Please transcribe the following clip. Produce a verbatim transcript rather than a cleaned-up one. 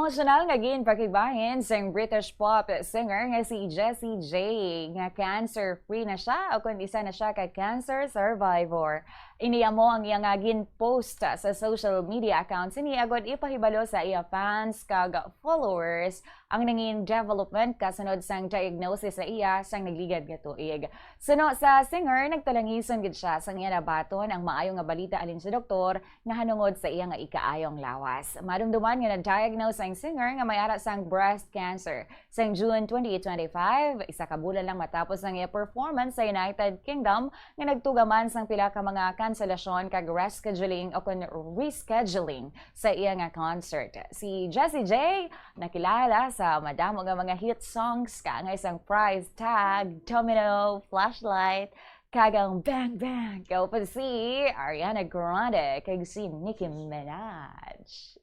Emosyonal nga ginpakigbahin sang British pop singer nga si Jessie J nga cancer-free na siya, o kon isa na siya ka cancer survivor. Ini amo ang iya nga gin-post sa social media accounts ini agod ipahibalo sa iya fans kag followers ang nangin development kasunod sang diagnosis sa iya sang nagligad nga tuig. Suno sa singer, nagtalangisan gid siya sang iya nabaton ang maayo nga balita halin sa doktor nahanungod sa iya nga ikaayong lawas. Madumduman nga na-diagnose ang singer nga may ara sang breast cancer sang June twenty twenty-five, isa ka bulan lang matapos ang iya performance sa United Kingdom, nga nagtuga man sang pila ka mga kanselasyon kag rescheduling o kon rescheduling sa iya nga concert. Si Jessie J nakilala sa madamo nga mga hit songs, kaangay sang Price Tag, Domino, Flashlight, kag ang Bang Bang, kauban si Ariana Grande kag si Nicki Minaj.